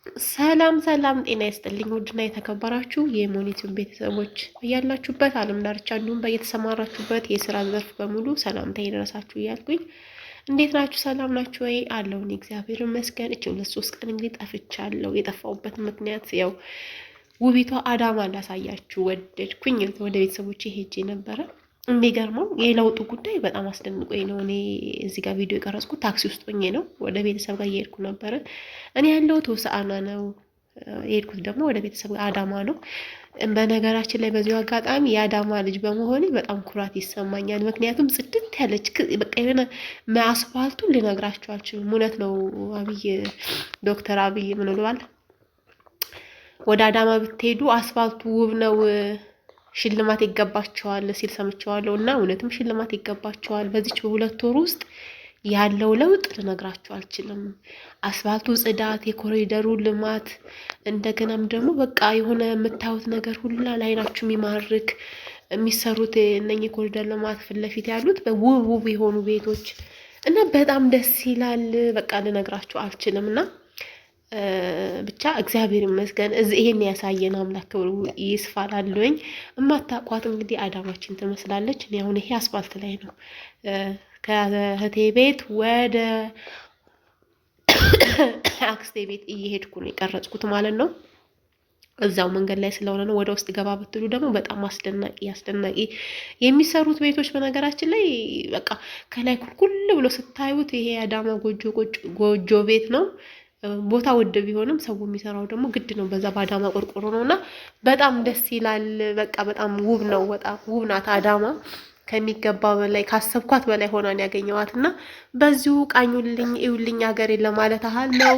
ሰላም ሰላም፣ ጤና ይስጥልኝ ውድና የተከበራችሁ የሞኒቲዩብ ቤተሰቦች እያላችሁበት ዓለም ዳርቻ እንዲሁም በየተሰማራችሁበት የስራ ዘርፍ በሙሉ ሰላምታ ይደረሳችሁ እያልኩኝ እንዴት ናችሁ? ሰላም ናችሁ ወይ? አለውን እግዚአብሔር ይመስገን። እች 2-3 ቀን እንግዲህ ጠፍቻለሁ። የጠፋሁበት ምክንያት ያው ውቢቷ አዳማ ላሳያችሁ ወደድኩኝ። ወደ ቤተሰቦቼ ሄጄ ነበረ። የሚገርመው የለውጡ ጉዳይ በጣም አስደንቆኝ ነው። እኔ እዚህ ጋር ቪዲዮ የቀረጽኩት ታክሲ ውስጥ ሆኜ ነው። ወደ ቤተሰብ ጋር እየሄድኩ ነበረ። እኔ ያለሁት ሆሳዕና ነው። የሄድኩት ደግሞ ወደ ቤተሰብ ጋር አዳማ ነው። በነገራችን ላይ በዚሁ አጋጣሚ የአዳማ ልጅ በመሆኔ በጣም ኩራት ይሰማኛል። ምክንያቱም ጽድት ያለች በቃ የሆነ አስፋልቱን ልነግራችሁ አልችልም። እውነት ነው። አብይ ዶክተር አብይ ምን ብለዋል? ወደ አዳማ ብትሄዱ አስፋልቱ ውብ ነው፣ ሽልማት ይገባቸዋል ሲል ሰምቸዋለሁ። እና እውነትም ሽልማት ይገባቸዋል። በዚች በ2 ወር ውስጥ ያለው ለውጥ ልነግራችሁ አልችልም። አስፋልቱ ጽዳት፣ የኮሪደሩ ልማት፣ እንደገናም ደግሞ በቃ የሆነ የምታዩት ነገር ሁላ ለዓይናችሁ የሚማርክ የሚሰሩት እነኚህ የኮሪደር ልማት ፊት ለፊት ያሉት ውብ ውብ የሆኑ ቤቶች እና በጣም ደስ ይላል። በቃ ልነግራችሁ አልችልም እና ብቻ እግዚአብሔር ይመስገን እዚህ ይሄን ያሳየን አምላክ ክብሩ ይስፋ እላለሁኝ። እማታውቋት እንግዲህ አዳማችን ትመስላለች። እኔ አሁን ይሄ አስፋልት ላይ ነው ከእህቴ ቤት ወደ አክስቴ ቤት እየሄድኩ ነው የቀረጽኩት ማለት ነው። እዛው መንገድ ላይ ስለሆነ ነው። ወደ ውስጥ ገባ ብትሉ ደግሞ በጣም አስደናቂ አስደናቂ የሚሰሩት ቤቶች በነገራችን ላይ በቃ ከላይ ኩልኩል ብሎ ስታዩት ይሄ የአዳማ ጎጆ ጎጆ ቤት ነው። ቦታ ውድ ቢሆንም ሰው የሚሰራው ደግሞ ግድ ነው። በዛ በአዳማ ቆርቆሮ ነው እና በጣም ደስ ይላል። በቃ በጣም ውብ ነው። በጣም ውብ ናት አዳማ ከሚገባ በላይ ካሰብኳት በላይ ሆናን ያገኘዋት እና በዚሁ ቃኙልኝ፣ እዩልኝ ሀገሬን ለማለት ያህል ነው።